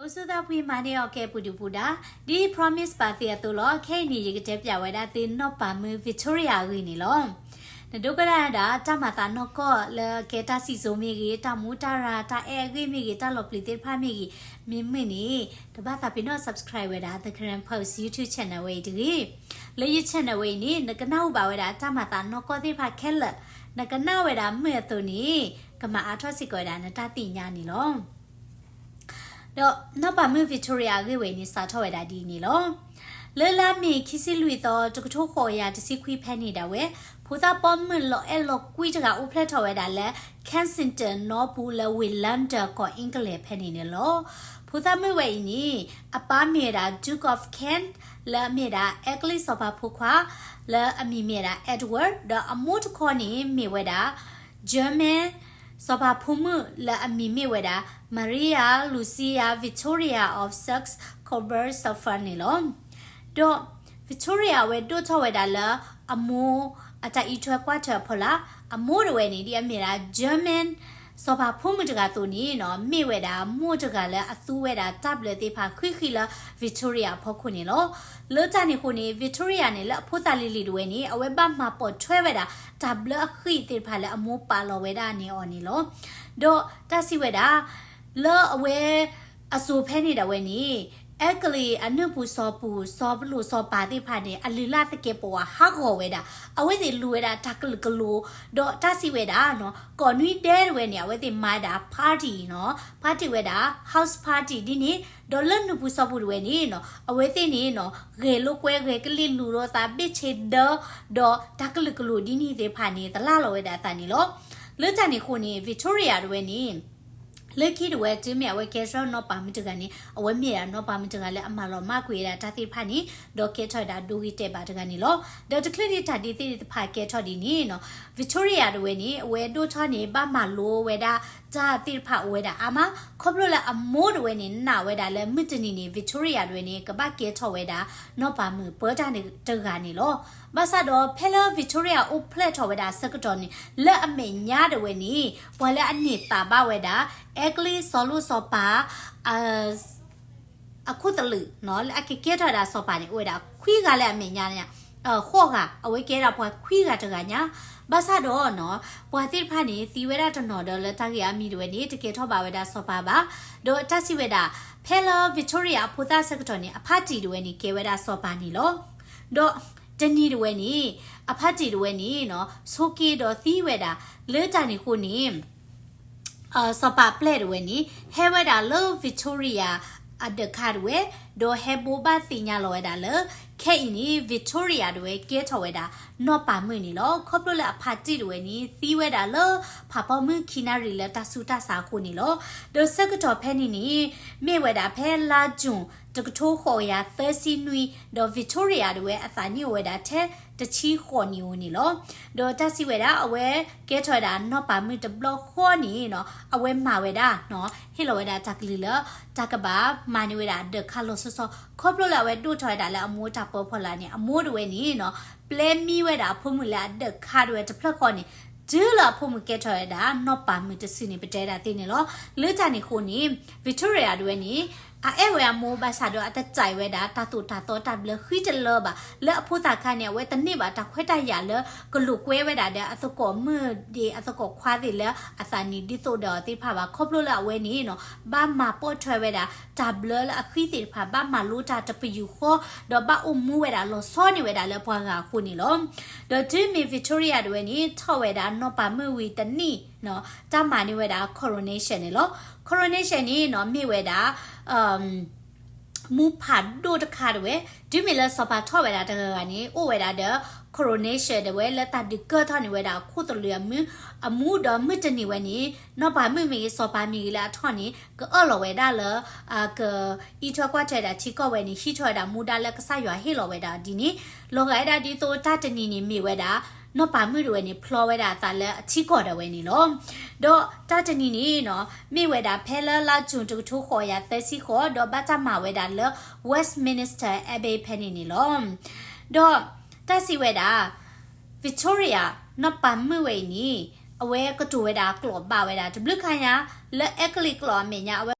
အိၣ်ဆူၣ်သးဖှံမၤန့ၢ်အီၤကဲပူၤဒုၣ်ပူၤဒါ, ဒ် promise ပာ်သ့အသိးလီၤ. ခဲအံၤန့ၣ် ယကတဲပျးဝဲဒၣ်သုနီၢ်ပၤမုၣ် Victoria အဂ့ၢ်န့ၣ်လီၤ. နဒိကနၣ်ဒၣ်တၢ်မၤသးနီၢ်ကီၢ်လၢကဲတၢ်စံၣ်စိၤမ့ၢ်ဂ့ၤ, တၢ်မူတၢ်ရၤ, တၢ်အဲၣ်အဂ့ၢ်မ့ၢ်ဂ့ၤ, တၢ်လီၤပျံၤသ့ၣ်တဖၣ်မ့ၢ်ဂ့ၤ, မ့မ့ၢ်န့ၣ် တဘၣ်သးပ့ၤနီၣ် subscribe ဝဲဒၣ် The Karen Post YouTube channel ဝဲအံၤတဂ့ၤ. လၢယ channel ဝဲအံၤန့ၣ် နကနၢ်ဟူဘၣ်ဝဲဒၣ်တၢ်မၤသးနီၢ်ကီၢ်သ့ၣ်တဖၣ်ခဲလၢာ်, နကနၣ်ဝဲဒၣ်မုာ်အသိးန့ၣ် ကမၤအါထီၣ်စ့ၢ်ကီးဝဲဒၣ်နတၢ်သ့ၣ်ညါန့ၣ်လီၤ. ဒီးနီၢ်ပၤမုၣ် Victoria အဂ့ၢ်ဝဲအံၤန့ၣ် စးထီၣ်ဝဲဒၣ်ဒ်အံၤန့ၣ်လီၤ. လၢလါမ့ၤခံဆံလွံၢ်သီ တကထိဃိးကယၤတဆံခွံဖဲန့ၣ်ဒၣ်ဝဲ, ဖိသၣ်ပိာ်မုၣ်လီၤအဲၣ်လီၤကွံတဂၤအိၣ်ဖျဲၣ်ထီၣ်ဝဲဒၣ်လၢ Kensington နီပူၤလၢ ဝ့ၢ် London ကီၢ် England ဖဲန့ၣ်န့ၣ်လီၤ. ဖိသၣ်မုၣ်ဝဲအံၤန့ၣ် အပၢ်မ့ၢ်ဝဲဒၣ် Duke of Kent လၢအမ့ၢ်ဝဲဒၣ်အဲကလံးစီၤပၤဖိခွါ လၢအမံၤမ့ၢ်ဝဲဒၣ် Edward, ဒီးအမိၢ်တခီန့ၣ်မ့ၢ်ဝဲဒၣ် German စီၤပၤဖိမုၣ်လၢအမံၤမ့ၢ်ဝဲဒၣ် Maria Lucia Victoria of Saxe-Coburg-Saalfeld န့ၣ်လီၤ. ဒီး Victoria အဝဲဒိၣ်ထီၣ်ဝဲဒၣ်လၢအမိၢ်အတၢ်အံးထွဲကွၢ်ထွဲအဖီလာ်, အမိၢ်တဝဲန့ၣ် ဒ်အမ့ၢ်ဒၣ် German စီၤပၤဖိမုၣ်တဂၤအသိးန့ၣ်နီၤ, မ့ၢ်ဝဲဒၣ်မိၢ်တဂၤလၢအသူဝဲဒၣ်တၢ်ဘျၢသ့ၣ်တဖၣ်ဃံဃံလၢ Victoria အဖီခိၣ်န့ၣ်လီၤ. လၢတၢ်န့ၣ်အဃိန့ၣ် Victoria န့ၣ် လၢအဖိသၣ်လံၤလံၤတဝဲန့ၣ် အဝဲဘၣ်မၤပိာ်ထွဲဝဲဒၣ် တၢ်ဘျၢအဃံသ့ၣ်တဖၣ်လၢအမိၢ်ပာ်လီၤဝဲဒၣ်န့ၢ်အီၤန့ၣ်လီၤ. ဒီးတၢ်စံးဝဲဒၣ် လၢအဝဲ အစိၤဖဲန့ၣ်ဒၣ်ဝဲန့ၣ် အဲကလံးအနုၢ်ပူၤစီၤပူၤ စီၤလိၣ်စီၤပၤသ့ၣ်တဖၣ်န့ၣ် အလုၢ်အလၢ်သကဲးပဝးဟးဂီၤဝဲဒၣ်, အဝဲသ့ၣ်လူၤဝဲဒၣ်တၢ်ကလုာ်ကလိၤ, ဒီးတၢ်စံးဝဲဒၣ်နီၤ ကိးနွံဒဲတဝဲန့ၣ် အဝဲသ့ၣ်မၤဝဲဒၣ် party နီၤ, party ဝဲဒၣ် house party ဒ်န့ၣ်, ဒီးလၢနုၢ်ပူၤစီၤပူၤတဝဲန့ၣ်နီၤ အဝဲသ့ၣ်န့ၣ်နီၤ ဂဲၤလိာ်ကွဲ ဂဲၤကလံၣ်လူၤလိာ်သး ဘ့ၣ်ဆ့ဒၢ, ဒီးတၢ်ကလုာ်ကလိၤဒ်န့ၣ်သ့ၣ်တဖၣ်န့ၣ် သလၣ်လီၤဝဲဒၣ်အသးန့ၣ်လီၤ. လၢတၢ်န့ၣ်အဃိန့ၣ် Victoria တဝဲန့ၣ် လၢခံတဝဲ တုၤမ့ၢ်အဝဲကဲထီၣ်နီၢ်ပၤမုၣ်တဂၤန့ၣ် အဝဲမ့ၢ်ဒၣ်နီၢ်ပၤမုၣ်တဂၤလၢအမၤလီၤမၢ်ကွံာ်ဝဲဒၣ်တၢ်သ့ၣ်တဖၣ်န့ၣ် ဒီးကဲထီၣ်ဝဲဒၣ်ဒိဂ့ၤတဲာ်ဘၣ်တဂၤန့ၣ်လီၤ. ဒီးတချုးဒံးတၢ်ဒ်သ့ၣ်တဖၣ်ကဲထီၣ်ဒ်န့ၣ်နီၤ Victoria တဝဲန့ၣ် အဝဲဒိၣ်ထီၣ်န့ၣ် ဘၣ်မၤလိဝဲဒၣ်တၢ်သ့ၣ်တဖၣ်အိၣ်ဝဲဒၣ်အါမး, ခီဖျိလၢအမိၢ်တဝဲန့ၣ် နာ်ဝဲဒၣ်လၢမုၢ်တနံၤန့ၣ် Victoria တဝဲန့ၣ် ကဘၣ်ကဲထီၣ်ဝဲဒၣ် နီၢ်ပၤမုၣ်ပၢတၢ်တဂၤန့ၣ်လီၤ. ဘၣ်ဆၣ်ဒီးဖဲလၢ Victoria အိၣ်ဖျဲၣ်ထီၣ်ဝဲဒၣ်အဆၢကတီၢ်န့ၣ် လၢအမဲာ်ညါတဝဲန့ၣ် ပှၤလၢအန့ၢ်သးဘၣ်ဝဲဒၣ် အဲကလံးစီၤလိၣ်စီၤပၤ အခိၣ်သလုးနီၤ လၢအကကဲထီၣ်ဝဲဒၣ်စီၤပၤန့ၣ် အိၣ်ဝဲဒၣ်ခွံဂၤလၢအမဲာ်ညါန့ၣ်, ဃိးဂၤ, အဝဲကဲဒၣ်ပှၤခွံဂၤတဂၤညါ. ဘၣ်ဆၣ်ဒီးနီၤ ပှၤသ့ၣ်တဖၣ်န့ၣ် သံဝဲဒၣ်တနီၤဒီးလၢတၢ်ဂ့ၢ်အါမံၤတဝဲန့ၣ် တကဲထီၣ်ဘၣ်ဝဲဒၣ်စီၤပၤဘၣ်. ဒီးတၢ်စံးဝဲဒၣ် ဖဲလၢ Victoria အဖိသၣ်ဆၢကတီၢ်န့ၣ် အဖါတံၢ်တဝဲန့ၣ် ကဲဝဲဒၣ်စီၤပၤန့ၣ်လီၤ. ဒီးတနံၤတဝဲန့ၣ် အဖါတံၢ်တဝဲန့ၣ်နီၤ ဆိးက့ၤဒီးသံဝဲဒၣ် လၢတၢ်န့ၣ်အဃိန့ၣ် စီၤပၤအပျဲၢ်တဝဲန့ၣ် ဟဲဝဲဒၣ်လၢ Victoria အဒၢးခါတဝဲ, ဒီးဟဲဘိးဘၣ်သ့ၣ်ညါလီၤဝဲဒၣ်လၢ ခဲအံၤန့ၣ် Victoria တဝဲကဲထီၣ်ဝဲဒၣ် နီၢ်ပၤမုၣ်န့ၣ်လီၤ. ခီဖျိလၢအဖါတံၢ်တဝဲန့ၣ် သံဝဲဒၣ်လၢ ဖးဖီမုၢ်ခံနၣ်ရံၣ်လၢတၢ်ဆူးတၢ်ဆါအဃိန့ၣ်လီၤ. ဒီးဆၢကတီၢ်ဖဲန့ၣ်န့ၣ် မ့ၢ်ဝဲဒၣ်ဖဲလါ June တကထိဃိးကယၤသၢဆံနွံ, ဒီး Victoria တဝဲ အသးနံၣ်အိၣ်ဝဲဒၣ်ထဲတဆံဃိးနံၣ်ဧိၤန့ၣ်လီၤ. ဒီးတၢ်စံးဝဲဒၣ် အဝဲကဲထီၣ်ဝဲဒၣ်နီၢ်ပၤမုၣ်တဘျီဃီန့ၣ်နီၤ အဝဲမၤဝဲဒၣ်နီၤ ဟ့ၣ်လီၤဝဲဒၣ်တၢ်ကလုၢ်လၢ တၢ်ကဘၣ်မၤန့ၢ်ဝဲဒၣ်အဒၢးခါလီၤဆီဆီ, ခီဖျိလၢအဝဲဒိၣ်ထီၣ်ဝဲဒၣ်လၢအမိၢ်တၢ်ပၢဖီလာ်န့ၣ် အမိၢ်တဝဲန့ၣ်နီၤ ပျဲမံဝဲဒၣ်အဖိမုၣ်လၢအဒၢးခါတဝဲတဖျၢၣ်ဃီန့ၣ် တုၤလၢအဖိမုၣ်ကဲထီၣ်ဝဲဒၣ်နီၢ်ပၤမုၣ်တစုန့ၣ် ပတဲဒၣ်သ့န့ၣ်လီၤ. လၢတၢ်န့ၣ်အဃိန့ၣ် Victoria တဝဲန့ၣ် အအဲၣ်ဝဲအမိၢ်ဘၣ်ဆၣ်ဒီးအတကြၢးဝဲဒၣ်တၢ်သိၣ်တၢ်သီတၢ်ဘျၢဃံတလၢဘၣ်. လၢအဖိသၣ်ခါန့ၣ် အဝဲတန့ၢ်ဘၣ်တၢ်ခွဲးတၢ်ယာ်လၢကလိာ်ကွဲဝဲဒၣ်ဒီးအသကိးမုၣ်ဒ့ၣ်အသကိးခွါသ့ၣ်လၢအသးနံၣ်ဒ်သိးဒီးအီၤသ့ၣ်တဖၣ်ဘၣ်. ခီဖျိလၢအဝဲန့ၣ်နီၤ ဘၣ်မၤပိာ်ထွဲဝဲဒၣ်တၢ်ဘျၢလၢအဃံသ့ၣ်တဖၣ် ဘၣ်မၤလိတၢ်တပယူာ်ဃီ ဒီးဘၣ်အိၣ်မူဝဲဒၣ်လီၤဆီန့ၢ်ဝဲဒၣ်လၢပှၤဂၤအဃိန့ၣ်လီၤ. ဒီးတုၤမ့ၢ် Victoria တဝဲန့ၣ် ထီၣ်ဝဲဒၣ်နီၢ်ပၤမုၣ်ဝံၤတနံၣ်နီၤ တၢ်မၤန့ၢ်ဝဲဒၣ် coronation န့ၣ်လီၤ. Coronation န့ၣ်နီၤ မ့ၢ်ဝဲဒၣ် မူဖးဒိၣ်တခါတဝဲ, တုၤမ့ၢ်လၢစီၤပၤထီၣ်ဝဲဒၣ်တဂၤဂၤန့ၣ် အိၣ်ဝဲဒၣ်ဒီး coronation တဝဲလၢတၢ်ဒုးကၢၢ်ထီၣ်န့ၢ်ဝဲဒၣ်အခိၣ်သလုးအမူ, အမူဒီးမုၢ်တနံၤဝဲန့ၣ် နီၢ်ပၤမုၣ်မ့ၢ်ဂ့ၤ စီၤပၤမ့ၢ်ဂ့ၤလၢအထီၣ်န့ၣ် ကအၢၣ်လီၤဝဲဒၣ်လၢ ကအံးထွဲကွၢ်ထွဲဒၣ်ထံကီၢ်ဝဲန့ၣ် ဟံးထီၣ်ဝဲဒၣ်မူဒါလၢကစၢ်ယွၤဟ့ၣ်လီၤဝဲဒၣ်ဒ်န့ၣ်, လီၤဂာ်ဝဲဒၣ်ဒ်သိးတၢ်တနံၤန့ၣ်မ့ၢ်ဝဲဒၣ် နီၢ်ပၤမုၣ်တဝဲန့ၣ် ဖျီဝဲဒၣ်အသးလၢအထံကီၢ်ဒၣ်ဝဲန့ၣ်လီၤ. ဒီးတၢ်တနံၤန့ၣ်နီၤ မ့ၢ်ဝဲဒၣ်ဖဲလၢလါ June တကထိဃိးကယၤသၢဆံဃိး ဒီးဘၣ်တၢ်မၤဝဲဒၣ်လၢ Westminster Abbey ဖဲန့ၣ်န့ၣ်လီၤ. ဒီးတၢ်စံးဝဲဒၣ် Victoria နီၢ်ပၤမုၣ်ဝဲအံၤန့ၣ် အဝဲကတိၤဝဲဒၣ်ကျိာ်ဘၣ်ဝဲဒၣ် တဘျုးခါညါ လၢအဲကလံးကျိာ်အမဲာ်ညါ အဝဲ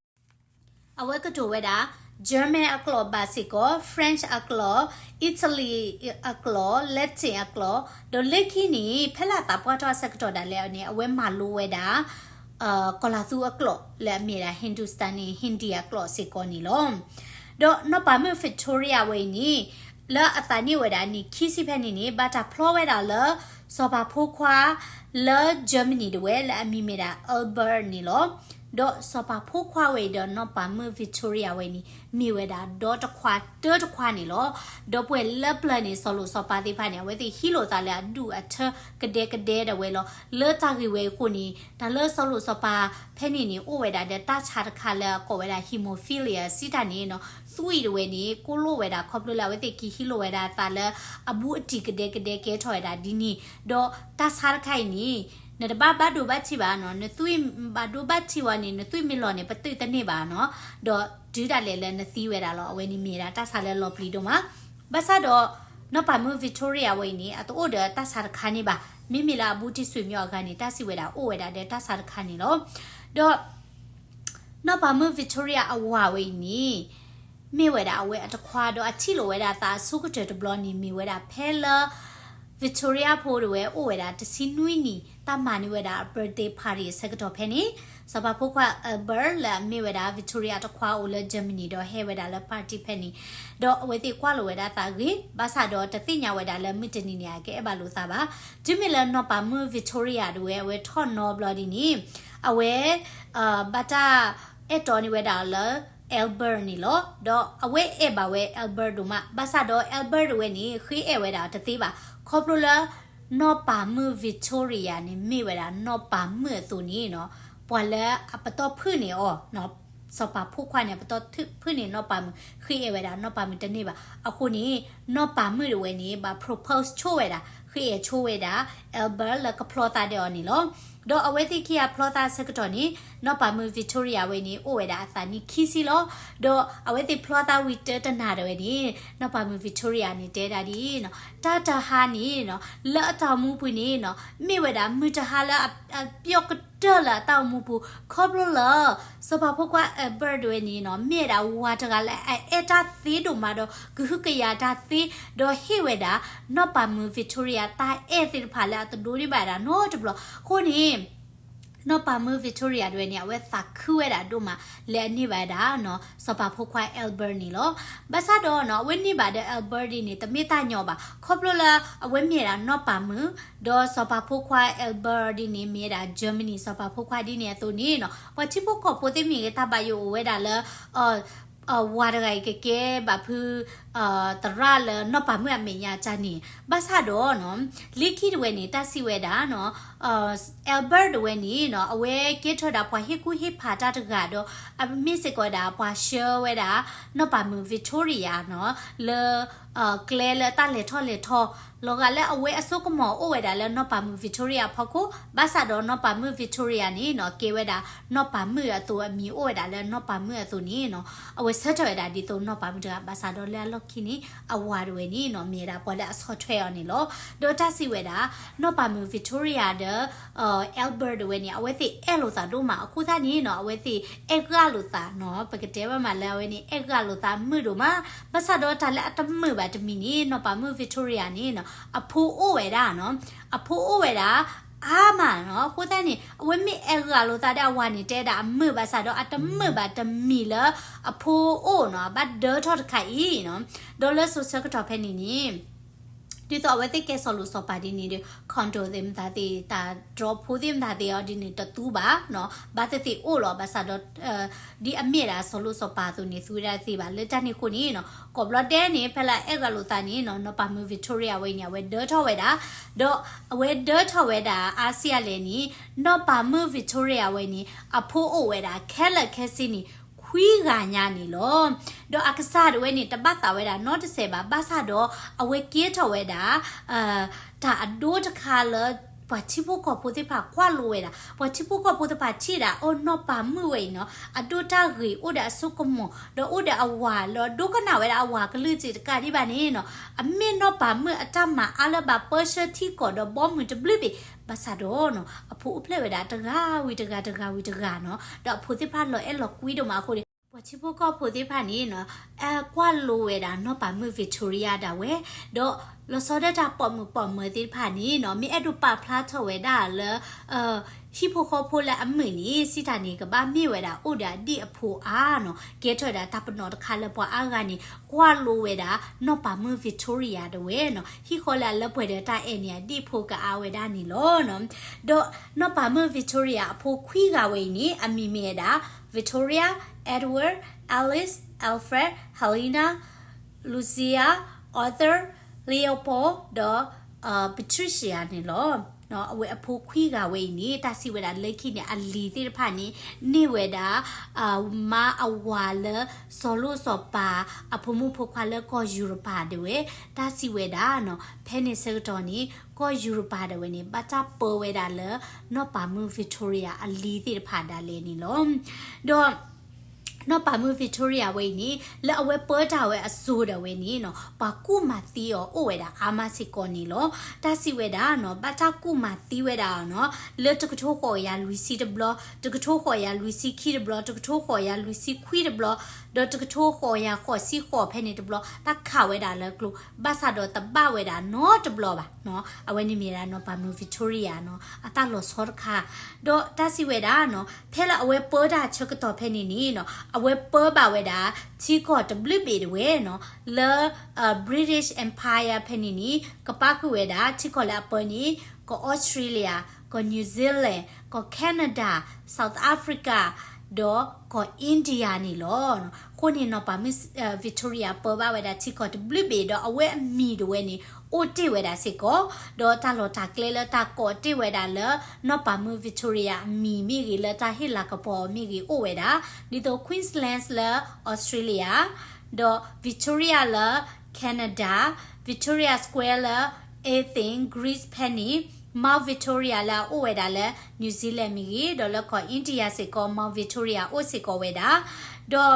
အဝဲကတိၤဝဲဒၣ် German အကျိာ်ဘၣ်စ့ၢ်ကီး, French အကျိာ်, Italy အကျိာ်, Latin အကျိာ်, ဒီးလၢခံန့ၣ် ဖဲလၢအသးပှၢ်ထီၣ်အဆၢကတီၢ်ဒၣ်လဲာ်န့ၣ် အဝဲမၤလိဝဲဒၣ် ကီၤလၤသူအကျိာ်လၢအမ့ၢ်ဒၣ် Hindustani Hindi အကျိာ်စ့ၢ်ကီးန့ၣ်လီၤ. ဒီးနီၢ်ပၤမုၣ် Victoria ဝဲအံၤန့ၣ် လၢအသးန့ၢ်ဝဲဒၣ်နံၣ်ခံဆံဖဲန့ၣ်န့ၣ် ဘၣ်တၢ်ဖျီဝဲဒၣ်လၢ စီၤပၤဖိခွါ လၢ Germany တဝဲလၢအမံၤမ့ၢ်ဒၣ် Albert န့ၣ်လီၤ. ဒီးစီၤပၤဖိခွါဝဲအံၤဒီးနီၢ်ပၤမုၣ် Victoria ဝဲန့ၣ် မ့ၢ်ဝဲဒၣ်ဒီတခွါတၢတခွါန့ၣ်လီၤ. ဒီပုၢ်ဝဲၢ်လၢပျၢၤန့ၣ် စီၤလိၣ်စီၤပၤသ့ၣ်တဖၣ်န့ၣ် အဝဲသ့ၣ်ဟံးလိာ်သးလၢအဒူၣ်အထၢကဒဲကဒဲဒၣ်ဝဲလီၤ. လၢတၢ်ဂ့ၢ်ဝဲအံၤအဃိန့ၣ် တၢ်လၢစီၤလိၣ်စီၤပၤဖဲန့ၣ်န့ၣ် အိၣ်ဝဲဒၣ်ဒီးတၢ်ဆါတခါလၢအကိးဝဲဒၣ် hemophilia စံးတၢ်န့ၣ်နီၤ သွံၣ်တဝဲန့ၣ် ကိၢ်လိာ်ဝဲဒၣ် ခီဖျိလၢအဝဲသ့ၣ်က့ၤဟံးလိာ်ဝဲဒၣ်အသးလၢအဘူးအတံၢ်ကဒဲကဒဲကဲထီၣ်ဝဲဒၣ်ဒ်န့ၣ်, ဒီးတၢ်ဆါတခါအံၤန့ၣ် နတဘၣ်ဘၣ်ဒိဘၣ်ထံးဘၣ်နီၤ, နသွံၣ်ဘၣ်ဒိဘၣ်ထံးဝဲန့ၣ် နသွံၣ်မ့ၢ်လီၤန့ၣ် ပသုးတန့ၢ်ဘၣ်နီၤ, ဒီးတုၤဒၣ်လဲာ်လၢနသံဝဲဒၣ်လီၤ. အဝဲန့ၣ်မ့ၢ်ဝဲဒၣ်တၢ်ဆါလၢလီၤပျံၤဒိၣ်မး, ဘၣ်ဆၣ်ဒီး နီၢ်ပၤမုၣ် Victoria ဝဲအံၤန့ၣ် အတအိၣ်ဒီးတၢ်ဆါတခါန့ၣ်ဘၣ်, မ့မ့ၢ်လၢအဘူးတံၢ်ဆွေမျိုးအဂၤန့ၣ် တၢ်စံးဝဲဒၣ်အိၣ်ဝဲဒၣ်ဒီးတၢ်ဆါတခါန့ၣ်လီၤ. ဒီး နီၢ်ပၤမုၣ် Victoria အဝၤဝဲအံၤန့ၣ် မ့ၢ်ဝဲဒၣ်အဝဲအတခွါ ဒီးအထံၣ်လိာ်ဝဲဒၣ်သးအဆိကတၢၢ်တဘျီန့ၣ် မ့ၢ်ဝဲဒၣ်ဖဲလၢ Victoria ဖိတဝဲအိၣ်ဝဲဒၣ်တဆံနွံနံၣ် တၢ်မၤန့ၢ်ဝဲဒၣ်အ birthday party အဆၢကတီၢ်ဖဲန့ၣ်, စီၤပၤဖိခွါ Albert လၢအမ့ၢ်ဝဲဒၣ် Victoria အတခွါအိၣ်လၢ Germany ဒီးဟဲဝဲဒၣ်လၢ party ဖဲန့ၣ်, ဒီးအဝဲသ့ၣ်ကွၢ်လိာ်ဝဲဒၣ်သးဂ့ၤ, ဘၣ်ဆၣ်ဒီးတသ့ၣ်ညါဝဲဒၣ်လၢမုၢ်တနံၤန့ၣ် အကအဲၣ်ဘၣ်လိာ်သးဘၣ်. တုၤမ့ၢ်လၢနီၢ်ပၤမုၣ် Victoria တဝဲ အဝဲထီၣ်နီဘျီဒ်န့ၣ် အဝဲ ဘၣ်တၢ်အဲၣ်တီန့ၢ်ဝဲဒၣ်လၢ Albert န့ၣ်လီၤ. ဒီးအဝဲအဲၣ်ဘၣ်ဝဲ Albert ဒိၣ်မး, ဘၣ်ဆၣ်ဒီး Albert တဝဲန့ၣ် ဃ့အဲၣ်ဝဲဒၣ်တသ့ဘၣ်, ခီဖျိလၢ နီၢ်ပၤမုၣ် Victoria န့ၣ် မ့ၢ်ဝဲဒၣ်နီၢ်ပၤမုၣ်အသိးန့ၣ်နီၤ, ပှၤလၢအပတီၢ်ဖုၣ်န့ၢ်အီၤ စီၤပၤဖိခွါန့ၣ် ပတီၢ်ဖုၣ်န့ၢ်နီၢ်ပၤမုၣ် ဃ့အဲၣ်ဝဲဒၣ်နီၢ်ပၤမုၣ်တန့ၢ်ဘၣ်. အဃိန့ၣ် နီၢ်ပၤမုၣ်တဝဲန့ၣ် ဘၣ် propose ဆိဝဲဒၣ် ဃ့အဲၣ်ဆိဝဲဒၣ် Albert လၢကဖျီသးဒီးအီၤန့ၣ်လီၤ. ဒီးအဝဲသ့ၣ်ခံဂၤဖျီသးအဆၢကတီၢ်န့ၣ် နီၢ်ပၤမုၣ် Victoria ဝဲန့ၣ် အိၣ်ဝဲဒၣ်အသးနံၣ်ခံဆံလီၤ. ဒီးအဝဲသ့ၣ်ဖျီသးဝံၤတတနၤတဝဲန့ၣ် နီၢ်ပၤမုၣ် Victoria န့ၣ် တဲဒၣ်ဒ်အံၤနီၤ, တၢ်တဟါန့ၣ်နီၤ လၢအတၢ်အိၣ်မူပူၤန့ၣ်နီၤ မ့ၢ်ဝဲဒၣ်မုၢ်တဟါလၢအပျီကတၢၢ်လၢအတၢ်အိၣ်မူပူၤ, ခီဖျိလၢ စီၤပၤဖိခွါ Albert တဝဲန့ၣ်နီၤ မ့ၢ်ဝဲဒၣ်ဝၤတဂၤလၢအအဲၣ်တၢ်သ့ဒိၣ်မးဒီး ကဟုကယာ်တၢ်သ့, ဒီးဟ့ၣ်ဝဲဒၣ် နီၢ်ပၤမုၣ် Victoria တၢ်အဲၣ်သ့ၣ်တဖၣ်လၢအတဒိးန့ၢ်ဘၣ်ဝဲဒၣ်နီတဘျီ. အဃိန့ၣ် နီၢ်ပၤမုၣ် Victoria တဝဲန့ၣ် အဝဲသးခုဝဲဒၣ်ဒိၣ်မး လၢအန့ၢ်ဘၣ်ဝဲဒၣ်နီၤ စီၤပၤဖိခွါ Albert န့ၣ်လီၤ. ဘၣ်ဆၣ်ဒီးနီၤ အဝဲန့ၢ်ဘၣ်ဒီး Albert ဒ်န့ၣ် တမ့ၢ်တၢ်ညီဘၣ်. ခီဖျိလၢအဝဲမ့ၢ်ဝဲဒၣ်နီၢ်ပၤမုၣ် ဒီးစီၤပၤဖိခွါ Albert ဒ်န့ၣ် မ့ၢ်ဝဲဒၣ် Germany စီၤပၤဖိခွါဒ်န့ၣ်အသိးန့ၣ်နီၤ ပှၤထံဖိကီၢ်ဖိသ့ၣ်မ့ၢ်ဂ့ၤ တၢ်ဘၣ်ယိၣ်အိၣ်ဝဲဒၣ်လၢ ဝၤတဂၤအံၤကကဲဘၣ်ဖု သရၣ်လၢနီၢ်ပၤမုၣ်အမဲာ်ညါတၢ်န့ၣ်, ဘၣ်ဆၣ်ဒီးနီၤ လၢခံတဝဲန့ၣ် တၢ်စံးဝဲဒၣ်နီၤ Albert တဝဲန့ၣ်နီၤ အဝဲကဲထီၣ်ဝဲဒၣ်ပှၤဟ့ၣ်ကူၣ်ဟ့ၣ်ဖးတၢ်တဂၤဒီး အမ့ၢ်စ့ၢ်ကီးဝဲဒၣ်ပှၤဆှၢဝဲဒၣ် နီၢ်ပၤမုၣ် Victoria နီၤ လၢ ကျဲလၢတၢ်လဲၤထီၣ်လဲၤထီ လီၤဂာ်လၢအဝဲအစိကမီၤအိၣ်ဝဲဒၣ်လၢနီၢ်ပၤမုၣ် Victoria အဖီခိၣ်, ဘၣ်ဆၣ်ဒီးနီၢ်ပၤမုၣ် Victoria န့ၣ်နီၤ ကဲဝဲဒၣ်နီၢ်ပၤမုၣ်အသိး အမံၤအိၣ်ဝဲဒၣ်လၢနီၢ်ပၤမုၣ်အသိးန့ၣ်နီၤ အဝဲဆၢထၢၣ်ဝဲဒၣ်ဒ်သိးနီၢ်ပၤမုၣ်တဂၤ ဘၣ်ဆၣ်ဒီးလၢအလီၢ်ခံန့ၣ် အဝၤတဝဲန့ၣ်နီၤ မ့ၢ်ဝဲဒၣ်ပှၤလၢအဆီၣ်ထွဲအီၤန့ၣ်လီၤ. ဒီးတၢ်စံးဝဲဒၣ် နီၢ်ပၤမုၣ် Victoria ဒီး Albert တဝဲန့ၣ် အဝဲသ့ၣ်အဲၣ်လိာ်သးဒိၣ်မး အဃိသတးန့ၣ်နီၤ အဝဲသ့ၣ်အဲၣ်ဂၢ်လိာ်သးနီၤ ပကတဲဘၣ်မးလၢအဝဲန့ၣ် အဲၣ်ဂၢ်လိာ်သးမုာ်ဒိၣ်မး, ဘၣ်ဆၣ်ဒီးတၢ်လၢအတမုာ်ဘၣ်တမံၤန့ၣ် နီၢ်ပၤမုၣ် Victoria န့ၣ်နီၤ အဖိအိၣ်ဝဲဒၣ်နီၤ အဖိအိၣ်ဝဲဒၣ် အါမးနီၤ အဃိသတးန့ၣ် အဝဲမ့ၢ်အဲၣ်ဂၢ်လိာ်သးဒီးအဝၤန့ၣ် တဲဒၣ်အမုာ်ဘၣ်ဆၣ်ဒီး အတမုာ်ဘၣ်တမံၤလၢ အဖိအိၣ်နီၤ အဘၣ်ဒၢထီၣ်တခါအံၤနီၤ, ဒီးလၢစိၤဆၢကတီၢ်ဖဲန့ၣ်န့ၣ် ဒ်သိးအဝဲသ့ၣ်ကဲစီၤလိၤစီၤပၤဒ်န့ၣ်ဒီး condo သ့ၣ်မတၤသ့ၣ် တၢ်တြီဖိသ့ၣ်မတၤသ့ၣ်အီၤဒ်န့ၣ် တသူဘၣ်နီၤ ဘၣ်သ့ၣ်သ့ၣ်အိၣ်လီၤ ဘၣ်ဆၣ်ဒီး ဒ်အမ့ၢ်ဒၣ်စီၤလိၤစီၤပၤအသိးန့ၣ် သူဝဲဒၣ်တသ့ဘၣ် လၢတၢ်န့ၣ်အဃိန့ၣ်နီၤ ကိးဘျီဒဲးန့ၣ် ဖဲလၢအအဲၣ်ဂၢ်လိာ်သးန့ၣ်နီၤ နီၢ်ပၤမုၣ် Victoria ဝဲန့ၣ် အဝဲဒၢထီၣ်ဝဲဒၣ်, ဒီးအဝဲဒၢထီၣ်ဝဲဒၣ်အါစံၣ်အါလဲၣ်န့ၣ် နီၢ်ပၤမုၣ် Victoria ဝဲန့ၣ် အဖိအိၣ်ဝဲဒၣ် ခဲလၢာ်ခဲဆ့န့ၣ် ခွံဂၤညါန့ၣ်လီၤ. ဒီးအကစၢ်ဒၣ်ဝဲန့ၣ် တဘၣ်သးဝဲဒၣ်နီတစဲးဘၣ် ဘၣ်ဆၣ်ဒီး အဝဲကဲထီၣ်ဝဲဒၣ် တၢ်အဒိတခါလၢ ပှၤထံဖိကီၢ်ဖိသ့ၣ်တဖၣ်ကွၢ်လိဝဲဒၣ်, ပှၤထံဖိကီၢ်ဖိသ့ၣ်တဖၣ်ထံၣ်ဒၣ် အိၣ်နီၢ်ပၤမုၣ်ဝဲအံၤနီၤ အဒိတၢ်ဂ့ၤ အိၣ်ဒီးအစိကမီၤ ဒီးအိၣ်ဒီးအဝၤလီၤ ဒိကနၣ်ဝဲဒၣ်အဝၤကလုၢ်စ့ၢ်တကးဒံးဘၣ်န့ၣ်နီၤ အမ့ၢ်နီၢ်ပၤမုၣ်အတၢ်မၤအါလၢဘၣ်ပၢဆှၢထံကီၢ်ဒီးဘီမုၢ်တဘျုးဘ့ၣ်, ဘၣ်ဆၣ်ဒီးနီၤ အဖိအိၣ်ဖျဲၣ်ဝဲဒၣ်တဂၤဝံၤတဂၤ တဂၤဝံၤတဂၤနီၤ ဒီးအဖိသ့ၣ်တဖၣ်လီၤအဲၣ်လီၤကွံဒိၣ်မးအဃိန့ၣ် ပှၤထံဖိကီၢ်ဖိသ့ၣ်တဖၣ်န့ၣ်နီၤ ကွၢ်လိဝဲဒၣ်နီၢ်ပၤမုၣ် Victoria ဒၣ်ဝဲ, ဒီးလီၤဆီဒၣ်တၢ်ပိာ်မုၣ်ပိာ်မၢၤသ့ၣ်တဖၣ်န့ၣ်နီၤ မ့ၢ်အဲၣ်ဒိးပာ်ဖျါထီၣ်ဝဲဒၣ်လၢ ဟံၣ်ဖိဃီဖိလၢအမုာ်န့ၣ် စံးတၢ်န့ၣ် ကဘၣ်မ့ၢ်ဝဲဒၣ်အိၣ်ဒီးအဒံၣ်အဖိအါနီၤ, ကဲထီၣ်ဝဲဒၣ်တၢ်ပနီၣ်တခါလၢပှၤအါဂၤန့ၣ် ကွၢ်လိဝဲဒၣ်နီၢ်ပၤမုၣ် Victoria ဒၣ်ဝဲနီၤ, ဟံၣ်ဃီလၢအလၢပှဲၤဒီးတၢ်အဲၣ်န့ၣ် အဒံၣ်ဖိကအါဝဲဒၣ်န့ၣ်လီၤ. ဒီးနီၢ်ပၤမုၣ် Victoria အဖိခွံဂၤဝဲအံၤန့ၣ် အမံၤမ့ၢ်ဝဲဒၣ် Victoria, Edward, Alice, Alfred, Helena, Lucia, Arthur, Leopold ဒီး Patricia န့ၣ်လီၤ. အဝဲအဖိခွံဂၤဝဲအံၤန့ၣ် တၢ်စံးဝဲဒၣ်လၢခံန့ၣ် အလံၤသ့ၣ်တဖၣ်န့ၣ် န့ၢ်ဝဲဒၣ် မါအဝၤလၢစီၤလိၣ်စီၤပၤအဖိမုၣ်ဖိခွါလၢကီၢ်ယူရပၤဒၣ်ဝဲ, တၢ်စံးဝဲဒၣ်နီၤ ဖဲန့ၣ်ဆၢကတီၢ်န့ၣ် ကီၢ်ယူရပၤဒၣ်ဝဲန့ၣ် ဘၣ်တၢ်ပၢဝဲဒၣ်လၢ နီၢ်ပၤမုၣ် Victoria အလံၤသ့ၣ်တဖၣ်ဒၣ်လဲာ်န့ၣ်လီၤ. ဒီး နီၢ်ပၤမုၣ် Victoria ဝဲအံၤန့ၣ် လၢအဝဲပၢတၢ်ဝဲအစိၤဒၣ်ဝဲန့ၣ်နီၤ ပှၤကူၣ်မၤသံအီၤအိၣ်ဝဲဒၣ်အါမးစ့ၢ်ကီးန့ၣ်လီၤ. တၢ်စံးဝဲဒၣ်နီၤ ဘၣ်တၢ်ကူၣ်မၤသံဝဲဒၣ်အီၤနီၤ လၢတကထိဃိးကယၤလွံၢ်ဆံတဘျီ, တကထိဃိးကယၤလွံၢ်ဆံခံတဘျီ, တကထိဃိးကယၤလွံၢ်ဆံခွံတဘျီ, ဒီးတကထိဃိးကယၤဃိးဆံဃိးဖဲန့ၣ်တဘျီ တၢ်ခးဝဲဒၣ်လၢကျိ ဘၣ်ဆၣ်ဒီးတဘၣ်ဝဲဒၣ်နီတဘျီဘၣ်နီၤ. အဝဲန့ၣ်မ့ၢ်ဒၣ်နီၢ်ပၤမုၣ် Victoria နီၤ အတၢ်လီၤဆီတခါ, ဒီးတၢ်စံးဝဲဒၣ်နီၤ ဖဲလၢအဝဲပၢတၢ်ဆၢကတီၢ်ဖဲန့ၣ်န့ၣ်နီၤ အဝဲပၢဘၣ်ဝဲဒၣ် ထံကီၢ်တဘျုးဘ့ၣ်ဒၣ်ဝဲနီၤ လၢ British Empire ဖဲန့ၣ်န့ၣ် ကပၣ်ဃုာ်ဝဲဒၣ် ထံကီၢ်လၢအပၢန့ၣ် ကီၢ် Australia, ကီၢ် New Zealand, ကီၢ် Canada, South Africa ဒီးကီၢ် India န့ၣ်လီၤ. အဃိန့ၣ်နီၢ်ပၤမုၣ် Victoria ပၢဘၣ်ဝဲဒၣ်ထံကီၢ်တဘျုးဘ့ၣ် ဒီးအဝဲအမံၤဒၣ်ဝဲန့ၣ် အိၣ်တ့ၢ်ဝဲဒၣ်စ့ၢ်ကီး, ဒီးတၢ်လီၢ်တၢ်ကျဲလၢတၢ်ကိးတ့ၢ်ဝဲဒၣ်လၢ နီၢ်ပၤမုၣ် Victoria အမံၤမ့ၢ်ဂ့ၤ လၢတၢ်ဟ့ၣ်လၤကပီၤအီၤမ့ၢ်ဂ့ၤ အိၣ်ဝဲဒၣ် ဒ်သိး Queensland လၢ Australia, ဒီး Victoria လၢ Canada, Victoria Square လၢ Athens, Greece ဖဲန့ၣ်, Mount Victoria လၢအအိၣ်ဝဲဒၣ်လၢ New Zealand မ့ၢ်ဂ့ၤ, ဒီးလၢကီၢ် India စ့ၢ်ကီး Mount Victoria အိၣ်စ့ၢ်ကီးဝဲဒၣ်, ဒီး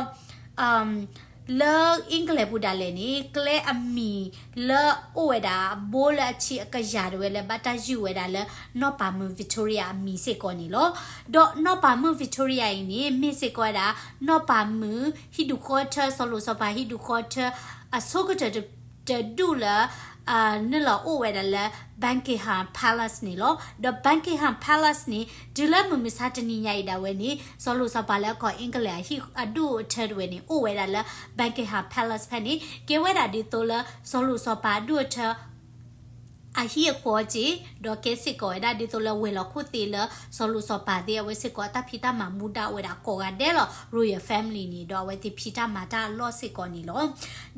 လၢ England ပူၤဒၣ်လဲာ်န့ၣ် ကျဲအမံၤလၢအိၣ်ဝဲဒၣ် ဘိလၢအဆံးအကယၤဒၣ်ဝဲလၢ ဘၣ်တၢ်ယုၢ်ဝဲဒၣ်လၢ နီၢ်ပၤမုၣ် Victoria အမံၤစ့ၢ်ကီးန့ၣ်လီၤ. ဒီးနီၢ်ပၤမုၣ် Victoria အံၤန့ၣ် မ့ၢ်စ့ၢ်ကီးဝဲဒၣ် နီၢ်ပၤမုၣ် ဟံၣ်ဒူၣ်ဃီထၢ စီၤလိၣ်စီၤပၤဟံၣ်ဒူၣ်ဃီထၢ အဆိကတၢၢ်တဒူၣ်လၢ နုာ်လီၤအိၣ်ဝဲဒၣ်လၢ Buckingham Palace န့ၣ်လီၤ. ဒီး Buckingham Palace န့ၣ် တုၤလၢမုၢ်မဆါတနံၤညါအံၤဒၣ်ဝဲန့ၣ် စီၤလိၣ်စီၤပၤလၢကီၢ် England အဟံၣ်အဒူၣ်အထၢဒၣ်ဝဲန့ၣ် အိၣ်ဝဲဒၣ်လၢ Buckingham Palace ဖဲန့ၣ် ကဲဝဲဒၣ်ဒ်သိးလၢ စီၤလိၣ်စီၤပၤအဒူၣ်အထၢ အဟံၣ်အဃီက့ၤ, ဒီးကဲစ့ၢ်ကီးဝဲဒၣ်ဒ်သိးလၢဝဲၤလီၢ်ခိၣ်သ့လၢ စီၤလိၣ်စီၤပၤသ့ၣ်အဝဲစ့ၢ်ကီး အတၢ်ဖံးတၢ်မၤမူဒါအိၣ်ဝဲဒၣ်ကိးဂၤဒဲးလီၤ. Royal Family န့ၣ် ဒီးအဝဲသ့ၣ်ဖံးတၢ်မၤတၢ်အလီၢ်စ့ၢ်ကီးန့ၣ်လီၤ.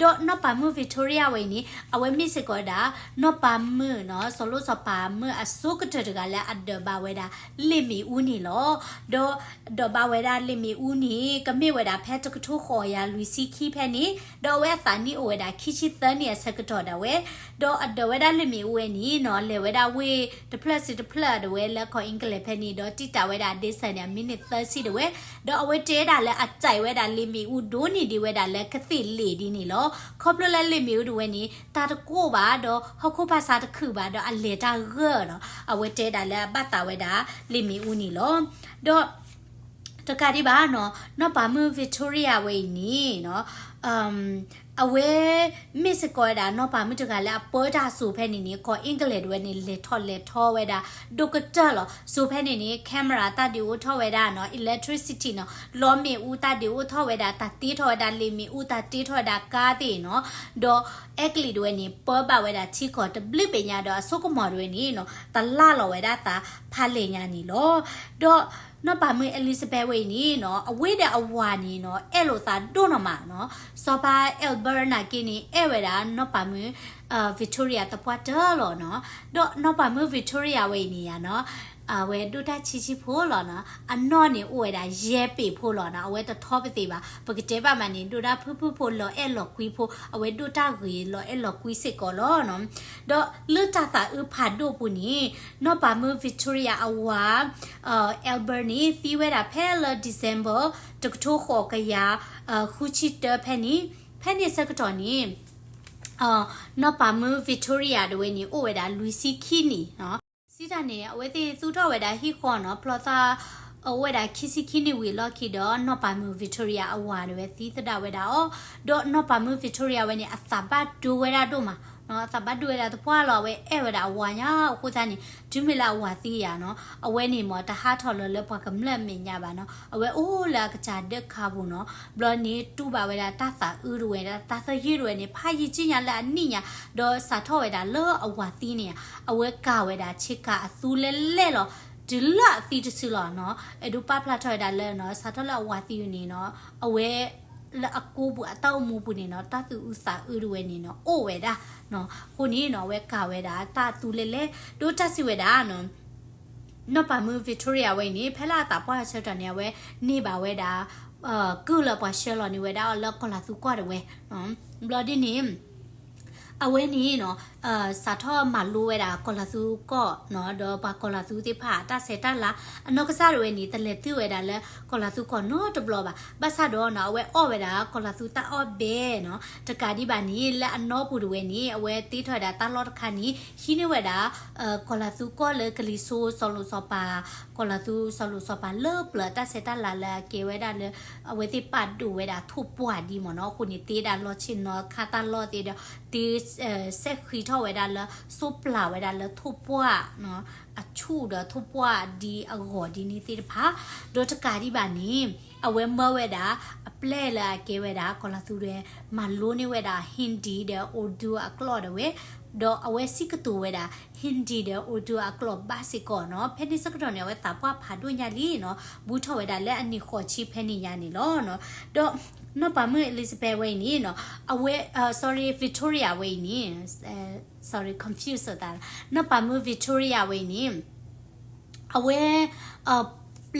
ဒီးနီၢ်ပၤမုၣ် Victoria ဝဲအံၤန့ၣ် အဝဲမ့ၢ်စ့ၢ်ကီးဝဲဒၣ် နီၢ်ပၤမုၣ်နီၤ စီၤလိၣ်စီၤပၤမုၣ်အဆိကတၢၢ်တဂၤလၢအဒၢးဘၣ်ဝဲဒၣ် လ့ၣ်မ့ၣ်အူန့ၣ်လီၤ. ဒီးဒၢးဘၣ်ဝဲဒၣ်လ့ၣ်မ့ၣ်အူန့ၣ် ကမ့ၢ်ဝဲဒၣ်ဖဲတကထိဃိးကယၤလွံၢ်ဆံခံဖဲန့ၣ်, ဒီးအဝဲအသးနံၣ်အိၣ်ဝဲဒၣ်ခံဆံသၢနံၣ်အဆၢကတီၢ်ဒၣ်ဝဲ, ဒီးအဒၢးဝဲဒၣ်လ့ၣ်မ့ၣ်အူဝဲန့ၣ်နီၤ လဲၤဝဲဒၣ်ဝ့ၢ်တဖျၢၣ်ဆံတဖျၢၣ်ဒၣ်ဝဲလၢကီၢ် England ဖဲန့ၣ် ဒီးတံာ်တာ်ဝဲဒၣ် distance န့ၣ် အမံးနံးသၢဆံဒၣ်ဝဲ, ဒီးအဝဲတဲဒၣ်လၢအတၢ်ဝဲဒၣ်လ့ၣ်မ့ၣ်အူဒိၣ်န့ၢ်ဒံးဝဲဒၣ်လၢကသ့ၣ်လ့ၣ်ဒ်န့ၣ်လီၤ. ခီဖျိလၢလ့ၣ်မ့ၣ်အူဒၣ်ဝဲန့ၣ် တၢ်တကိၢ်ဘၣ် ဒီးဟီၣ်ခိၣ်ဖၣ်ဆါတခုၣ်ဘၣ် ဒီးအလဲၤတၢ်ဂၢၢ်ဒီး အဝဲတဲဒၣ်လၢအဘၣ်သးဝဲဒၣ်လ့ၣ်မ့ၣ်အူန့ၣ်လီၤ. ဒီး တကးဒံးဘၣ်နီၤ နီၢ်ပၤမုၣ် Victoria ဝဲအံၤန့ၣ်နီၤ အဝဲ မ့ၢ်စ့ၢ်ကီးဝဲဒၣ်နီၢ်ပၤမုၣ်တဂၤလၢအပၢတၢ်အစိၤဖဲန့ၣ်န့ၣ် ကီၢ် England ဒၣ်ဝဲန့ၣ် လဲၤထီၣ်လဲၤထီဝဲဒၣ် ဒိၣ်ကတၢၢ်လီၤ. စိၤဖဲန့ၣ်န့ၣ် camera တၢ်ဒုးအိၣ်ထီၣ်ဝဲဒၣ်နီၤ electricity နီၤ လီမ့ၣ်အူတၢ်ဒုးအိၣ်ထီၣ်ဝဲဒၣ် တၢ်တ့ထီၣ်ဝဲဒၣ်လ့ၣ်မ့ၣ်အူ တၢ်တ့ထီၣ်ဝဲဒၣ်ကါသ့ၣ်နီၤ ဒီးအဲကလံးဒၣ်ဝဲန့ၣ် ပၢဘၣ်ဝဲဒၣ်ထံကီၢ်တဘျုးဘ့ၣ်ညါဒီးအစိကမီၤဒၣ်ဝဲန့ၣ်နီၤ တလၢ်လီၤဝဲဒၣ်သးဖးလဲၣ်ညါန့ၣ်လီၤ. ဒီးနီၢ်ပၤမုၣ် Elizabeth ဝဲအံၤန့ၣ်နီၤ အဝဲဒီးအဝၤန့ၣ်နီၤ အဲၣ်လိာ်သးဒိၣ်နီၢ်မးနီၤ စီၤပၤ Albert နာ်က့န့ၣ် အဲၣ်ဝဲဒၣ်နီၢ်ပၤမုၣ် Victoria သပှၢ်တၢၢ်လီၤနီၤ. ဒီးနီၢ်ပၤမုၣ် Victoria ဝဲအံၤန့ၣ်ယါနီၤ အဝဲဒိၣ်တၢ်ဆံးဆံးဖိလီၤနီၤ အနီၢ်န့ၣ်အိၣ်ဝဲဒၣ်ယဲၢ်ပ့ၤဖိလီၤနီၤ အဝဲတထီပသ့ၣ်ဘၣ် ပကတဲဘၣ်မးန့ၣ် ဒိၣ်တၢ်ဖုၣ်ဖုၣ်ဖိလီၤအဲၣ်လီၤကွံဖိ အဝဲဒိၣ်တၢ်ဂ့ၤလီၤအဲၣ်လီၤကွံစ့ၢ်ကီးလီၤနီၤ. ဒီးလၢတၢ်သးအုးဖးဒိၣ်ပူၤန့ၣ် နီၢ်ပၤမုၣ် Victoria အဝၤ Albert န့ၣ် သံဝဲဒၣ်ဖဲလၢ December တကထိဃိးကယၤ ဃုဆံတၢဖဲန့ၣ် ဖဲန့ၣ်ဆၢကတီၢ်န့ၣ် နီၢ်ပၤမုၣ် Victoria ဒၣ်ဝဲန့ၣ် အိၣ်ဝဲဒၣ်လွံၢ်ဆံခံနံၣ်နီၤ. စံးတၢ်န့ၣ် အဝဲသ့ၣ်သူၣ်ထီၣ်ဝဲဒၣ်ဟံၣ်ဃီနီၤ ဖျီသၣ် အိၣ်ဝဲဒၣ်ခံဆံခံနံၣ်ဝံၤအလီၢ်ခံဒီး နီၢ်ပၤမုၣ် Victoria အဝၤဒၣ်ဝဲသံသဒၣ်ဝဲဒၣ်အီၤ, ဒီးနီၢ်ပၤမုၣ် Victoria ဝဲန့ၣ် အသးဘၣ်ဒိဝဲဒၣ်ဒိၣ်မး, အသးဘၣ်ဒိဝဲဒၣ်သပှၢ်လီၤ. အဝဲအဲၣ်ဝဲဒၣ်အဝၤညါအဃိသတးန့ၣ် တုၤမ့ၢ်လၢအဝၤသံယၤနီၤ အဝဲန့ၣ်မ့ၢ်တဟးထီၣ်လၢၤလၢပှၤကမျၢၢ်အမဲာ်ညါဘၣ်နီၤ. အဝဲအိၣ်လၢအကစၢ်ဒၢးခါပူၤနီၤ. ဘျီန့ၣ် တူၢ်ဘၣ်ဝဲဒၣ်တၢ်သးအုးဒၣ်ဝဲဒၣ် တၢ်သယုၢ်ဒၣ်ဝဲန့ၣ် ဖးယံာ်ကံညါလၢအနံၣ်ညါ, ဒီးစးထီၣ်ဝဲဒၣ်လၢအဝၤသံန့ၣ် အဝဲကၤဝဲဒၣ်ဆ့ကၤအသူလဲၢ်လဲၢ်လီၤ. တုၤလၢအသံတစုလီၤနီၤ. အဲၣ်ဒိးပာ်ဖျါထီၣ်ဝဲဒၣ်လၢနီၤ စးထီၣ်လၢအဝၤသံန့ၣ်နီၤ အဝဲ လၢအကိးပူၤအတၢ်အိၣ်မူပူၤန့ၣ်နီၤ တၢ်သူၣ်အုးသးအုးဒၣ်ဝဲန့ၣ်နီၤ အိၣ်ဝဲဒၣ်နီၤ. အဃိန့ၣ်နီၤ အဝဲကၤဝဲဒၣ်တၢ်သူလဲၢ်လဲၢ် ဒီးတၢ်စံးဝဲဒၣ်နီၤ နီၢ်ပၤမုၣ် Victoria ဝဲအံၤန့ၣ် ဖဲလၢအသးပှၢ်အဆၢကတီၢ်န့ၣ် အဝဲန့ၢ်ဘၣ်ဝဲဒၣ် ကုၢ်လၢပှၤဆှၢလီၤန့ၢ်ဝဲဒၣ်အီၤလၢကီၢ်လၤသူကီၢ်ဒၣ်ဝဲ, ဘျီဒ်န့ၣ် အဝဲန့ၣ်နီၤ စးထီၣ်မၤလိဝဲဒၣ်ကီၢ်လၤသူကီၢ်နီၤ ဒီးပှၤကီၢ်လၤသူသ့ၣ်တဖၣ် တၢ်ဆဲးတၢ်လၤ အနီၢ်ကစၢ်ဒၣ်ဝဲန့ၣ် တလဲၤတုၤဝဲဒၣ်လၢကီၢ်လၤသူကီၢ်နီတဘျီဘၣ်. ဘၣ်ဆၣ်ဒီးနီၤ အဝဲအီၣ်ဝဲဒၣ်ကီၢ်လၤသူတၢ်အီၣ်ဘဲနီၤ တကးဒံးဘၣ်န့ၣ် လၢအနီၢ်ပူၤဒၣ်ဝဲန့ၣ် အဝဲတ့ထီၣ်ဝဲဒၣ်တၢ်လီၢ်တခါန့ၣ် ဟံးန့ၢ်ဝဲဒၣ် ကီၢ်လၤသူကီၢ်လၢကလံၤစိစီၤလိၤစီၤပၤ ကီၢ်လၤသူစီၤလိၤစီၤပၤလၢပျၢၤ တၢ်ဆဲးတၢ်လၤလၢအကဲဝဲဒၣ်လၢ အဝဲသ့ၣ်ပာ်ဒိၣ်ဝဲဒၣ်ထိၣ်ပှၢ်ဒ်မ့ၢ်နီၤ. အဃိန့ၣ် တ့ဒၣ်လီၢ်ဆ့ၣ်နီၤ ခါတၢ်လီၢ်သ့ၣ်ဒီး တ့ စဲးဃံးထီၣ်ဝဲဒၣ်လၢ စိးပျၢ်ဝဲဒၣ်လၢထိၣ်ပှၢ် အဆူၣ်ဒီးထိၣ်ပှၢ်ဒ်အဂီၤဒ်န့ၣ်သ့ၣ်တဖၣ်, ဒီးတကးဒံးဘၣ်န့ၣ် အဝဲမၢဝဲဒၣ် အပျဲၢ်လၢအကဲဝဲဒၣ် ကီၢ်လၤသူဒၣ်ဝဲ မၤလိန့ၢ်ဝဲဒၣ် Hindi ဒီး Urdu အကျိာ်ဒၣ်ဝဲ, ဒီးအဝဲစံးကတိၤဝဲဒၣ် Hindi ဒီး Urdu အကျိာ်ဘၣ်စ့ၢ်ကီးနီၤ. ဖဲန့ၣ်ဆၢကတီၢ်န့ၣ် အဝဲသးပှၢ်ဖးဒိၣ်ညါလံနီၤ, ဘူးထီၣ်ဝဲဒၣ်လၢအနံၣ်ဃိးဆံဖဲန့ၣ်ညါန့ၣ်လီၤ. ဒီးနီၢ်ပၤမုၣ် Elizabeth ဝဲအံၤန့ၣ်နီၤ, အဝဲ sorry Victoria ဝဲအံၤန့ၣ် sorry confuse သး, နီၢ်ပၤမုၣ် Victoria ဝဲအံၤန့ၣ် အဝဲ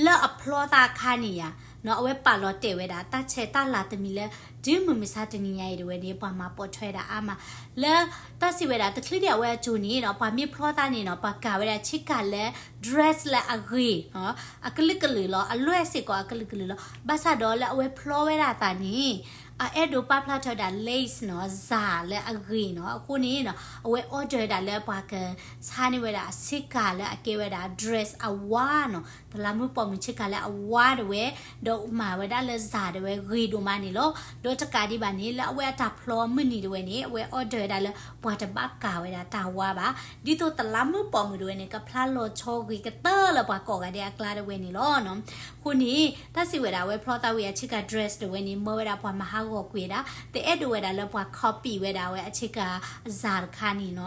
လၢအဖျီသးအခါန့ၣ်ယါ အဝဲပာ်လီၤတဲာ်ဝဲဒၣ် တၢ်ဆဲးတၢ်လၤတမံၤလၢ တုၤမုၢ်မဆါတနံၤညါအံၤဒၣ်ဝဲန့ၣ် ပှၤမၤပိာ်ထွဲဝဲဒၣ်အါမး, လၢ တၢ်စံးဝဲဒၣ် တချုးဒံးအဝဲအစိၤန့ၣ်နီၤ ပှၤမ့ၢ်ဖျီသးန့ၣ်နီၤ ပှၤကၤဝဲဒၣ်ဆ့ကၤလၢ dress လၢအဂ့ၤ အကလုာ်ကလုာ်လီၤ, အလွဲၢ်စ့ၢ်ကီးအကလုာ်ကလုာ်လီၤ. ဘၣ်ဆၣ်ဒီးလၢအဝဲဖျီဝဲဒၣ်အသးန့ၣ် အအဲၣ်ဒိးပာ်ဖျါထီၣ်ဝဲဒၣ် lace နီၤ စၢ်လၢအဂ့ၤနီၤ. အဃိန့ၣ်နီၤ အဝဲ order ဝဲဒၣ်လၢပှၤကဆါန့ၢ်ဝဲဒၣ်အဆ့ကၤလၢအကဲဝဲဒၣ် dress အဝါနီၤ, တလးမုၢ်ပိာ်မုၣ်ဆ့ကၤလၢအဝါဒၣ်ဝဲ, ဒီးမၤဝဲဒၣ်လၢစၢ်ဒၣ်ဝဲဂ့ၤဒိၣ်မးန့ၣ်လီၤ. ဒီးတကးဒံးဘၣ်န့ၣ် လၢအဝဲအတၢ်ဖျီမုၢ်နံၤဒၣ်ဝဲန့ၣ် အဝဲ order ဝဲဒၣ်လၢပှၤတဘၣ်ကၤဝဲဒၣ်တၢ်ဝါဘၣ်, ဒ်သိးတလးမုၢ်ပိာ်မုၣ်ဒၣ်ဝဲန့ၣ် ကဖျါလီၤဆီဂ့ၤကတၢၢ်လၢပှၤကိးဂၤဒဲးအကျါဒၣ်ဝဲန့ၣ်လီၤ. အဃိန့ၣ် တၢ်စံးဝဲဒၣ် အဝဲဖျီသးဝံၤအဆ့ကၤ dress ဒၣ်ဝဲန့ၣ် မၢဝဲဒၣ်ပှၤမၤဟးဂီၤကွံာ်ဝဲဒၣ်, တအဲၣ်ဒိးဝဲဒၣ်လၢပှၤ copy ဝဲဒၣ်ဝဲအဆ့ကၤစၢ်တခါန့ၣ်နီၤ,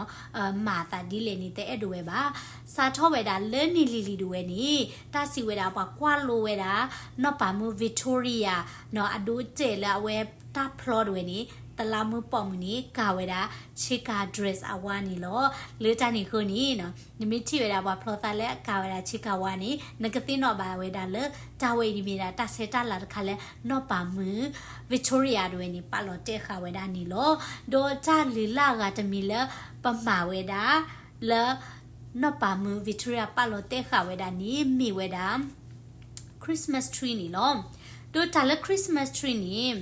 မၤအသးဒ်လဲၣ်န့ၣ် တအဲၣ်ဒိးဝဲဘၣ်. စးထီၣ်ဝဲဒၣ်လၢနံၣ်လံၤလံၤဒၣ်ဝဲန့ၣ် တၢ်စံးဝဲဒၣ်ပှၤကွၢ်လိဝဲဒၣ် နီၢ်ပၤမုၣ် Victoria နီၤ အဒိအတဲာ်လၢအဝဲတၢ်ဖျီဒၣ်ဝဲန့ၣ် တလးမုၢ်ပိာ်မုၣ်န့ၣ် ကၤဝဲဒၣ်ဆ့ကၤ dress အဝါန့ၣ်လီၤ. လၢတၢ်န့ၣ်အဃိန့ၣ်နီၤ နမ့ၢ်ထံၣ်ဝဲဒၣ်ပှၤဖျီသးလၢအကၤဝဲဒၣ်ဆ့ကၤဝါန့ၣ် နကသ့ၣ်နီၣ်ဘၣ်ဝဲဒၣ်လၢ တၢ်ဝဲအံၤန့ၣ်မ့ၢ်ဒၣ်တၢ်ဆဲးတၢ်လၤတခါလၢ နီၢ်ပၤမုၣ် Victoria ဒၣ်ဝဲန့ၣ် ပာ်လီၤတဲာ်ဃာ်ဝဲဒၣ်န့ၣ်လီၤ. ဒီးတၢ်လုၢ်လၢ်အဂၤတမံၤလၢ ပမၤဝဲဒၣ် လၢ နီၢ်ပၤမုၣ် Victoria ပာ်လီၤတဲာ်ဃာ်ဝဲဒၣ်န့ၣ် မ့ၢ်ဝဲဒၣ် Christmas tree န့ၣ်လီၤ. ဒီးတၢ်လၢ Christmas tree န့ၣ်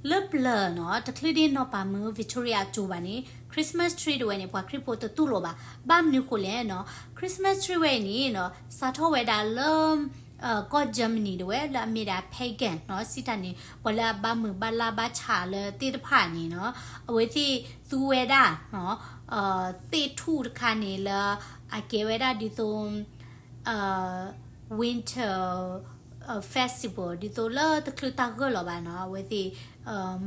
လၢပျၢၤနီၤ တချုးဒံးနီၢ်ပၤမုၣ် Victoria အစိၤဘၣ်န့ၣ် Christmas tree ဒၣ်ဝဲန့ၣ် ပှၤခရံာ်ဖိတတူၢ်လိာ်ဘၣ်. ဘၣ်မနုၤဃိလဲၣ်နီၤ Christmas tree ဝဲအံၤန့ၣ်နီၤ စးထီၣ်ဝဲဒၣ်လၢ ကီၢ် Germany ဒၣ်ဝဲ လၢအမ့ၢ်ဒၣ် pagan နီၤ စံးတၢ်န့ၣ် ပှၤလၢအဘါမုာ်ဘါလါဘါဆၣ်လၢသ့ၣ်တဖၣ်န့ၣ်နီၤ အဝဲသ့ၣ်သူဝဲဒၣ် သ့ၣ်ထူၣ်တခါန့ၣ်လၢ အကဲဝဲဒၣ်ဒ်သိး winter festival ဒ်သိးလၢတချုးတၢ်ဂၢၢ်လီၤဘၣ်နီၤ အဝဲသ့ၣ်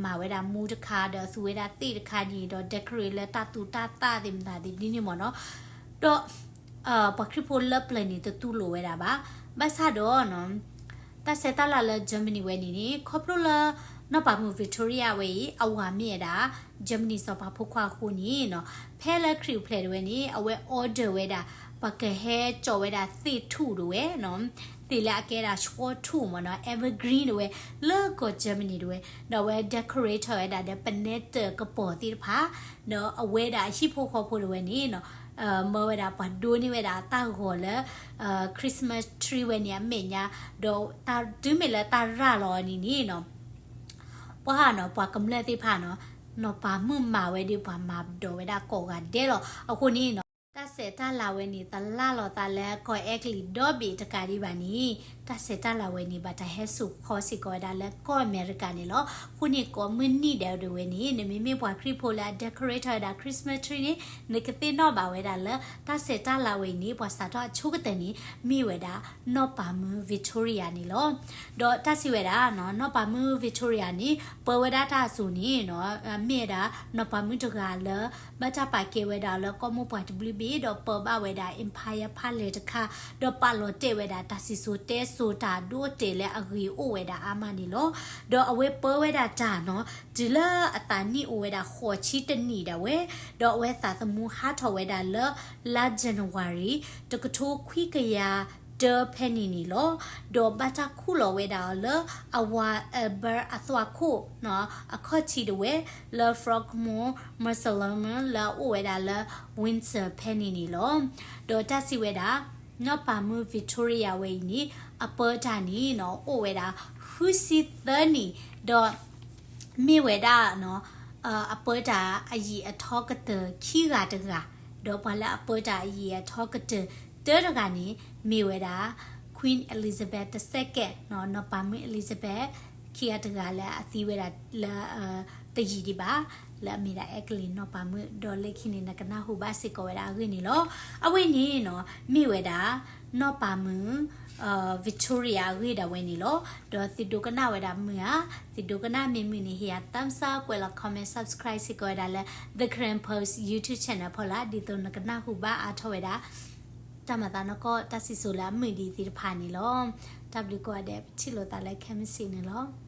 မၤဝဲဒၣ်မူတခါ ဒီးသူဝဲဒၣ်သ့ၣ်တခါန့ၣ် ဒီး decorate လၢတၢ်သူတၢ်သၣ်သ့ၣ်မတၤသ့ၣ်ဒ်န့ၣ်မ့ၢ်နီၤ ဒီး ပှၤခရံာ်ဖိလၢပျၢၤန့ၣ် တတူၢ်လိာ်ဝဲဒၣ်ဘၣ်. ဘၣ်ဆၣ်ဒီးနီၤ တၢ်ဆဲးတၢ်လၤလၢ Germany ဝဲန့ၣ်န့ၣ် ခီဖျိလၢ နီၢ်ပၤမုၣ် Victoria ဝဲအံၤ အဝၤမ့ၢ်ဝဲဒၣ် Germany စီၤပၤဖိခွါအဃိန့ၣ်နီၤ ဖဲလၢခရံာ်အိၣ်ဖျဲၣ်ဒၣ်ဝဲန့ၣ် အဝဲ order ဝဲဒၣ် ပှၤကဟဲစိာ်ဝဲဒၣ်သ့ၣ်ထူၣ်ဒၣ်ဝဲနီၤ သ့ၣ်လၢအကဲဒၣ်ဆှီထူၣ်မ့ၢ်နီၤ evergreen ဒၣ်ဝဲ လၢကီၢ် Germany ဒၣ်ဝဲ ဒီးအဝဲ decorate ထီၣ်ဝဲဒၣ်ဒီး ပနဲတၢၣ်ကပီၤသ့ၣ်တဖၣ် ဒီးအဝဲဒၣ်အဟံၣ်ဖိဃီဖိဒၣ်ဝဲန့ၣ်နီၤ မၢဝဲဒၣ်ပှၤဒိးန့ၢ်ဝဲဒၣ်တၢ်ဂီၤလၢ Christmas tree ဝဲန့ၣ်အမဲာ်ညါ ဒီးတုၤမ့ၢ်လၢတၢ်ရၤလီၤအီၤန့ၣ်န့ၣ်နီၤ ပှၤနီၤ ပှၤကမျၢၢ်သ့ၣ်တဖၣ်နီၤ နီၢ်ပၤမုၣ်မၤဝဲဒီးပှၤမၤဒိးဝဲဒၣ်ကိးဂၤဒဲးလီၤ. အဃိန့ၣ်နီၤ တၢ် တၢ်ဆဲးတၢ်လၤဝဲန့ၣ် တလၢ်လိာ်သးလၢကီၢ်အဲကလံးဒီဘ့ၣ်တကးဒံးဘၣ်န့ၣ်, တၢ်ဆဲးတၢ်လၤဝဲန့ၣ် ဘၣ်တၢ်ဟဲစိာ်ဃီစ့ၢ်ကီးဝဲဒၣ်လၢကီၢ်အမဲရကၤန့ၣ်လီၤ. အဃိန့ၣ် ကိးမုၢ်နံၣ်ဒဲးဒၣ်ဝဲန့ၣ် နမ့မ့ၢ်ပှၤခရံာ်ဖိလၢအ decorate ထီၣ်ဝဲဒၣ် Christmas tree န့ၣ် နကသ့ၣ်နီၣ်ဘၣ်ဝဲဒၣ်လၢ တၢ်ဆဲးတၢ်လၤဝဲအံၤန့ၣ် ပှၤစးထီၣ်အဆိကတၢၢ်န့ၣ် မ့ၢ်ဝဲဒၣ် နီၢ်ပၤမုၣ် Victoria န့ၣ်လီၤ. ဒီးတၢ်စံးဝဲဒၣ်နီၢ်ပၤမုၣ် Victoria န့ၣ် ပၢဝဲဒၣ်တၢ်အစိၤန့ၣ် မ့ၢ်ဝဲဒၣ်နီၢ်ပၤမုၣ်တဂၤလၢ ဘၣ်တၢ်ပာ်ကဲဝဲဒၣ်လၢကီၢ်မိၢ်ပှၢ်တဘျုးဘ့ၣ် ဒီးပၢဘၣ်ဝဲဒၣ် empire ဖးလဲၢ်တခါ, ဒီးပာ်လီၤတဲာ်ဝဲဒၣ်တၢ်စံၣ်စိၤတဲစိၤ တၢ်ဒိၣ်တဲာ်လၢအဂ့ၤအိၣ်ဝဲဒၣ်အါမးန့ၣ်လီၤ. ဒီးအဝဲပၢဝဲဒၣ်တၢ်နီၢ် တုၤလၢအသးနံၣ်အိၣ်ဝဲဒၣ်ဃိးဆံတနံၣ်ဒၣ်ဝဲ, ဒီးအဝဲသးသမူဟးထီၣ်ဝဲဒၣ်လၢ လါ January တကထိခွံကယၤတၢဖဲန့ၣ်န့ၣ်လီၤ. ဒီးဘၣ်တၢ်ခူၣ်လီၤဝဲဒၣ်အီၤလၢ အဝၤ Albert အသွၣ်ခိၣ် အခီၣ်ထံးဒၣ်ဝဲ လၢ Frogmore Mausoleum လၢအအိၣ်ဝဲဒၣ်လၢ Windsor ဖဲန့ၣ်န့ၣ်လီၤ. ဒီးတၢ်စံးဝဲဒၣ် နီၢ်ပၤမုၣ် Victoria ဝဲအံၤန့ၣ် အပၢတၢ်န့ၣ်နီၢ် အိၣ်ဝဲဒၣ်ဃုဆံသၢနံၣ်, ဒီး မ့ၢ်ဝဲဒၣ် အပၢတၢ်အယံာ်အထီကတၢၢ်ခံဂၤတဂၤ, ဒီးပှၤလၢအပၢတၢ်အယံာ်အထီကတၢၢ်တၢတဂၤန့ၣ် မ့ၢ်ဝဲဒၣ် Queen Elizabeth the second နီၢ်ပၤမုၣ် Elizabeth ခံဂၤတဂၤလၢအသံဝဲဒၣ်လၢ တယံာ်ဒံးဘၣ်, လၢအမ့ၢ်ဒၣ်အဲကလံးနီၢ်ပၤမုၣ်, ဒီးလၢခံန့ၣ် နကနၢ်ဟူဘၣ်စ့ၢ်ကီးဝဲဒၣ်အဂ့ၢ်န့ၣ်လီၤ. အဝဲန့ၣ်နီၢ် မ့ၢ်ဝဲဒၣ် နီၢ်ပၤမုၣ် Victoria အဂ့ၢ်ဒၣ်ဝဲန့ၣ်လီၤ. ဒီးသုဒိကနၣ်ဝဲဒၣ်မုာ်ဧါ, သုဒိကနၣ်မ့ၢ်မုာ်န့ၣ် ဟ့ၣ်ယၤ thumbs up, ကွဲးလီၤ comment, subscribe စ့ၢ်ကီးဝဲဒၣ်လၢ The Karen Post YouTube channel ဖီလာ်, ဒ်သိးနကနၢ်ဟူဘၣ်အါထီၣ်ဝဲဒၣ် တၢ်မၤသးနီၢ်ကီၢ်တၢ်စံၣ်စိၤလၢအမုာ်ဒံးသ့ၣ်တဖၣ်န့ၣ်လီၤ. တၢ်ဘျုးကိးဂၤဒဲး ပထံၣ်လိာ်သးလၢခဲမုၢ်ဆ့ၣ်န့ၣ်လီၤ.